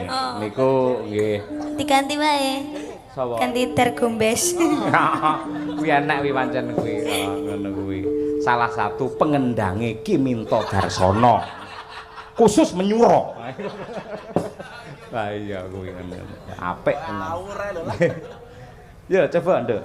Oh. Niku nggih. Diganti wae. Sapa? Ganti Tergombes. Kuwi enak kuwi pancen kuwi. Oh, ngono kuwi. Salah satu pengendange Ki Minto Darsono. Khusus menyuro. Lah iya kuwi ngono. Apik tenan. Ya coba, Nduk.